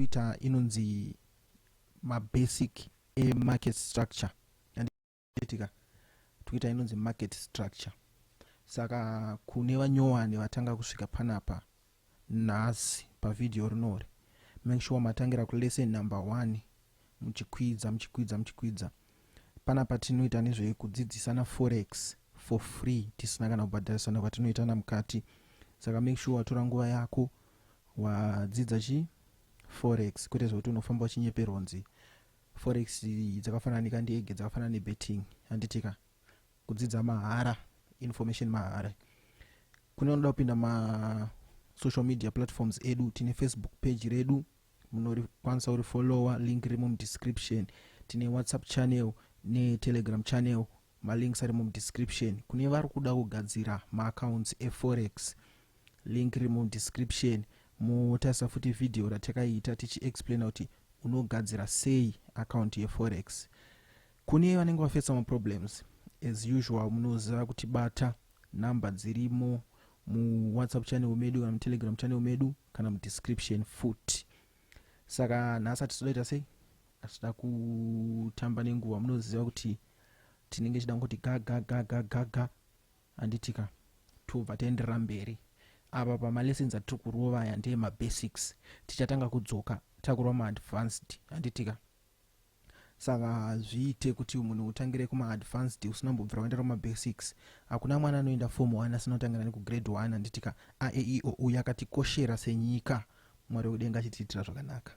Tiri kuita inonzi mabasic emarket structure, handitika? Tikuita inonzi market structure. Saka kune vanyowani vatanga kusvika panapa nhasi pavhidhiyo rinori, make sure matangira kulesson number 1, muchikwidza, muchikwidza, muchikwidza. Panapa tinoita nezvekudzidzisana forex for free, tisina kana kubhadharisana kwatinoitana mukati. Saka make sure watora nguva yako, wadzidza chi forex, kwete zvekuti unofamba uchinyeperwa kunzi forex dzakafanana nekandege, dzakafanana nebetting, handitika? Kudzidza mahara, information mahara. Kune vanoda kupinda masocial media platforms edu, tine Facebook page redu, munokwanisa kurifollowa, link rimo mudescription. Tine WhatsApp channel neTelegram channel, malinks ari mudescription. Kune vari kuda kugadzira maaccounts eforex, link riri mudescription. Mutarisa futi vhidhiyo ratakaita tichiexplaina kuti unogadzira sei account yeforex. Kune vanenge vafesa maproblems, as usual munoziva kuti bata nhamba dzirimo muWhatsApp channel medu kana muTelegram channel medu kana mudescription futi. Saka nhasi hatitodaita sei, hatida kutamba nenguva. Munoziva kuti tinenge chida kungoti ga ga ga ga ga ga, handitika? Tobva taenderera mberi. Apa pamalessons atiri kurova aya ndeye mabasics. Tichatanga kudzoka takurova maadvanced, handitika? Saka zviite kuti munhu utangire kumaadvanced usina mbobvira kuendera kumabasics. Hakuna mwana anoenda form 1 asina kutangira nekugrade 1, handitika? A, e, i, o, u yakatikoshera senyika. Mwari wekudenga achitiitira zvakanaka.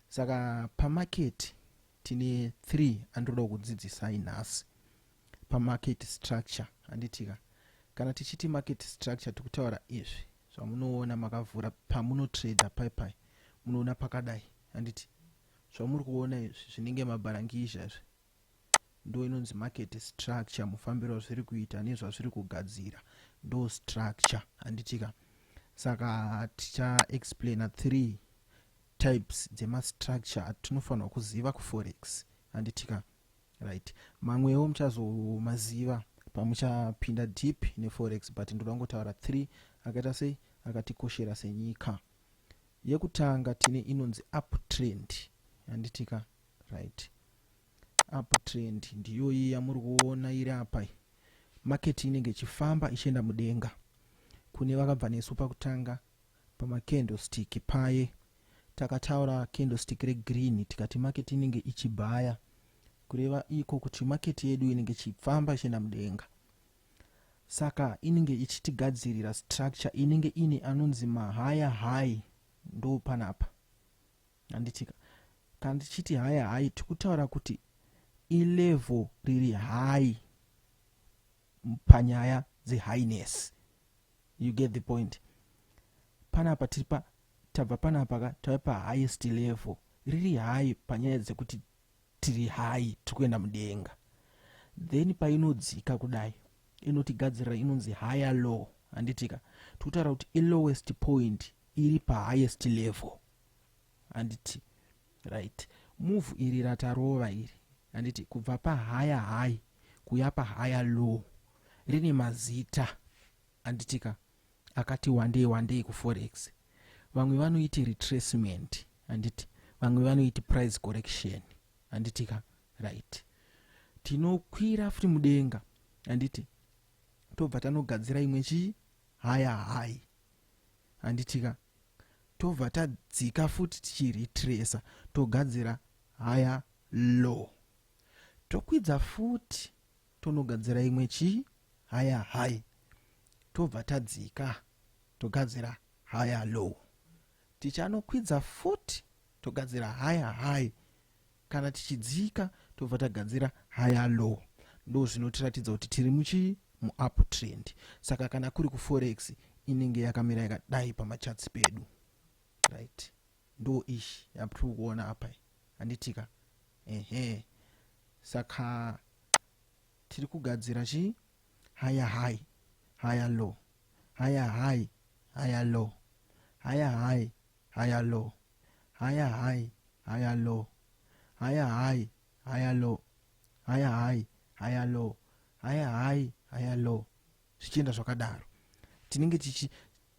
Saka pamarket tine 3 andinoda kudzidzisai nhasi pamarket structure, handitika? Kana tichiti market structure, tikutaura izvi zvamunoona makavhura pamunotrada paipai. Munoona pakadai, handiti? Zvamuri kuona izvi zvinenge mabharangizha, izvi ndo inonzi market structure. Mufambiro wazviri kuita nezvazviri kugadzira ndo structure, handitika? Saka tichaexplaina 3 types dzemastructure atinofanirwa kuziva kuforex, handitika? Right, mamwewo muchazomaziva pamuchapinda deep neforex, but ndoda kungotaura 3 akaita sei, akatikoshera senyika. Yekutanga tine inonzi uptrend, handitika? Right, uptrend ndiyo iyi yamuri kuona iri apa. Market inenge ichifamba ichienda mudenga. Kune vakabva nesu pakutanga pamacandlestick paye, takataura candlestick regreen, tikati market inenge ichibhaya, kureva iko kuti market yedu inenge ichifamba ichienda mudenga. Saka inenge ichitigadzirira structure inenge ine anonzi mahigher high, ndo panapa, handitika? Kana tichiti higher high, tikutaura kuti ilevel riri high panyaya dzehighness. You get the point? Panapa tiri pa, tabva panapa ka, tave pahighest level, riri high panyaya dzekuti tiri high, tiri kuenda mudenga. Then painodzika kudai, inotigadzirira inonzi higher low, handitika? Tikutaura kuti ilowest point iri pahighest level, handiti? Right, move iri ratarova iri, handiti, kubva pahigher high kuya pahigher low, rine mazita, handitika, akati wandei wandei kuforex. Vamwe vanoiti retracement, handiti? Vamwe vanoiti price correction, handitika? Right, tinokwira futi mudenga, handiti? Tobva tanogadzira imwe chii? Higher high, handitika? Tobva tadzika futi tichiretracea, togadzira higher low. Tokwidza futi, tonogadzira imwe chii? Higher high. Tobva tadzika, togadzira higher low. Tichanokwidza futi, togadzira higher high. Kana tichidzika, tobva tagadzira higher low. Ndo zvinotiratidza kuti tiri muchii? Muuptrend. Saka kana kuri kuforex, inenge yakamira yakadai pamacharts pedu, right? Ndo ishi yatiri kuona apa, handitika? Ehe, saka tiri kugadzira chii? Higher high, higher low, higher high, higher low, higher high, higher low, higher high, higher low, higher high, higher low, higher high, higher low, higher high, higher low, zvichienda zvakadaro. Tinenge tichi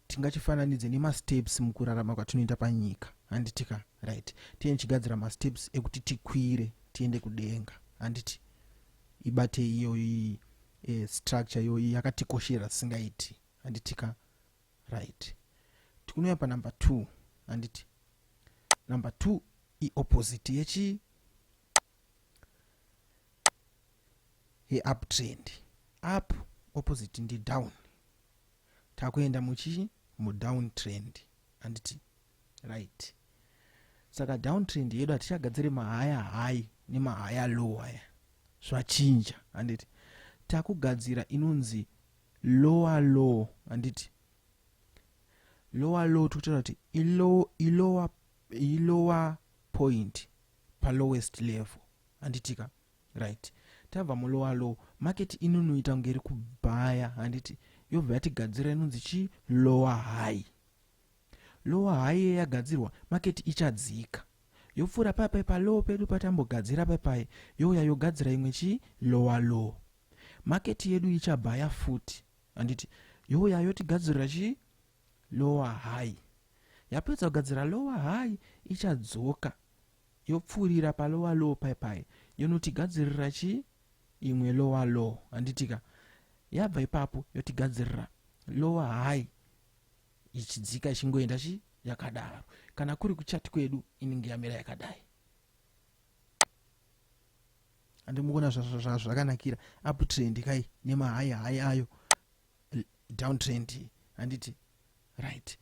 tingachifananidze nemasteps mukurarama kwatinoita panyika, Handitika? Right, tiye tichigadzira masteps ekuti tikwire tiende kudenga, handiti? Ibate iyoyi structure iyoyi yakatikoshera singaiti, handitika? Right, tikunouya panumber 2, handiti? Number 2 iopposite yechi yeuptrend. Up opposite ndi down. Takuenda muchi mudown trend, handiti? Right, saka down trend yedu hatichagadziri mahaya high nemahaya low aya, zvachinja, handiti? Takugadzira inonzi lower low, handiti? Lower low tikutaura kuti ilower point palowest level, handitika? Right, tabva mulower low, market inonoita kunge iri kubhaya, handiti? Yobva yatigadzira inonzi chi lower high. Lower high iye yagadzirwa, market ichadzika yopfuura papai palow pedu patambogadzira papai, youya yogadzira imwe chi lower low. Market yedu ichabhaya futi, handiti? Youya yotigadzirira chi lower high. Yapedza kugadzira lower high, ichadzoka yopfuurira palower low paipai, yonotigadzirira chi imwe lower low, handitika? Yabva ipapo yotigadzirira lower high, ichidzika ichingoenda chi yakadaro. Kana kuri kuchati kwedu inenge yamira yakadai. Handimukuona zvazvakanakira uptrend kai nemahigh high ayo, down trend, handiti? Right,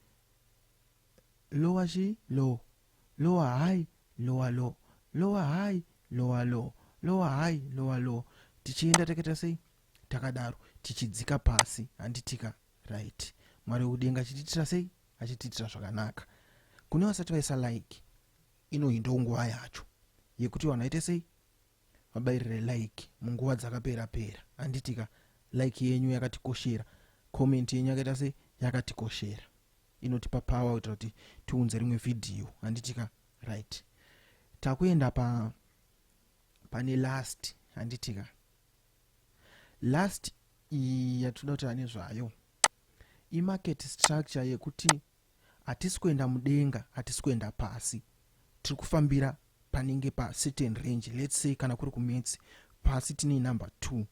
lower chi low, lower high, lower low, lower high, lower low, lower high, lower low, tichienda takaita sei, takadaro tichidzika pasi, handitika? Right, Mwari wekudenga achitiitira sei? Achitiitira zvakanaka. Kune vasati vaisa like, inoyi ndo nguva yacho yekuti vanhu vaite sei? Vabayirire like munguva dzakapera pera, handitika? Like yenyu yakatikoshera, comment yenyu yakaita sei? Yakatikoshera, inotipa power kuitira kuti tiunze rimwe vhidhiyo, handitika? Right, takuenda pa pane last, handitika? Last iyi yatinoda kutaura nezvayo imarket structure yekuti hatisi kuenda mudenga, hatisi kuenda pasi, tiri kufambira panenge pacertain range. Let's say kana kuri kumaths, pasi tine number 2,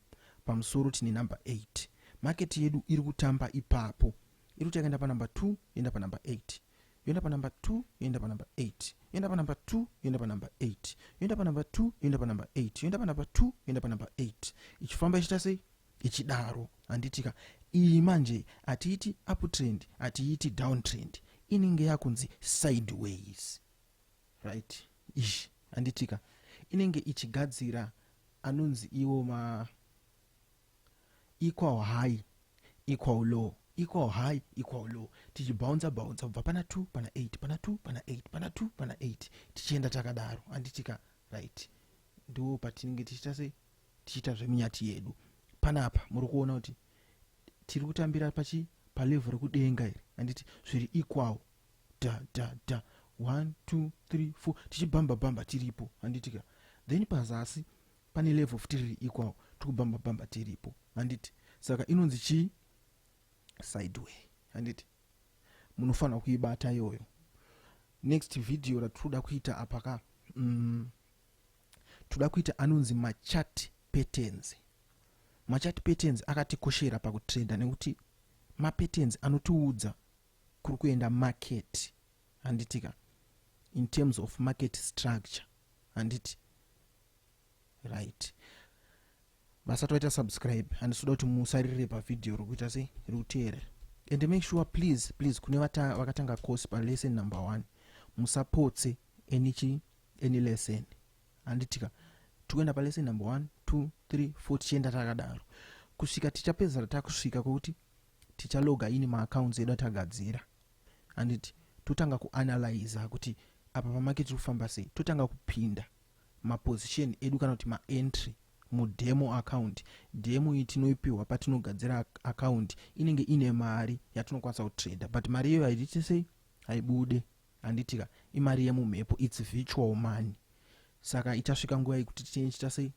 pamusoro tine number 8. Market yedu iri kutamba ipapo, iri kuti yakaenda panumber 2, yoenda panumber 8, yoenda panumber 2, yoenda panumber 8, yoenda panumber 2, yoenda panumber 8, yoenda panumber 2, yoenda panumber 8, yoenda panumber 2, yoenda panumber 8, ichifamba ichiita sei? Ichidaro, handitika? Iyi manje hatiiti uptrend, hatiiti downtrend, inenge yakunzi sideways. Right, izvi, handitika? Inenge ichigadzira anonzi iwo ma equal high, equal low, equal high, equal low, tichibounsa bounsa kubva pana 2 pana 8, pana 2 pana 8, pana 2 pana 8, tichienda takadaro, handitika? Right, ndo patinenge tichiita sei? Tichiita zveminyati yedu. Panapa muri kuona kuti tiri kutambira pachi palevel rekudenga iri, handiti? Zviri equal, da da da, 1 2 3 4, tichibhamba bhamba tiripo, handitika? Then pazasi pane level futi riri equal, tikubhamba bhamba tiripo, handiti? Saka inonzi chii? Sideway, handiti? Munofanira kuibata iyoyo. Next video ratinoda kuita apa ka, toda kuita anonzi machart patterns. Machart patterns akatikoshera pakutrenda nekuti mapatterns anotiudza kuri kuenda market, handitika? In terms of market structure, handiti? Right, vasati vaita subscribe, handisi kuda kuti musarire pavhidhiyo riri kuita sei, riri kuteerera. And make sure, please, please, kune vakatanga course palesson number 1, musapotse any chi any lesson, handitika? Tikuenda palesson number 1, 2, 3, 4, tichienda takadaro kusvika tichapedzera takusvika kwekuti tichaloga in maaccounts edu atagadzira, handiti? Totanga kuanalyza kuti apa pamarket tiri kufamba sei, totanga kupinda maposition edu kana kuti maentry mudemo account. Demo iyi tinoipiwa patinogadzira account, inenge ine mari yatinokwanisa kutrada, but mari iyoyo haiiti sei? Haibude, handitika? Imari yemumhepo, its virtual money. Saka ichasvika nguva yekuti tichiita sei?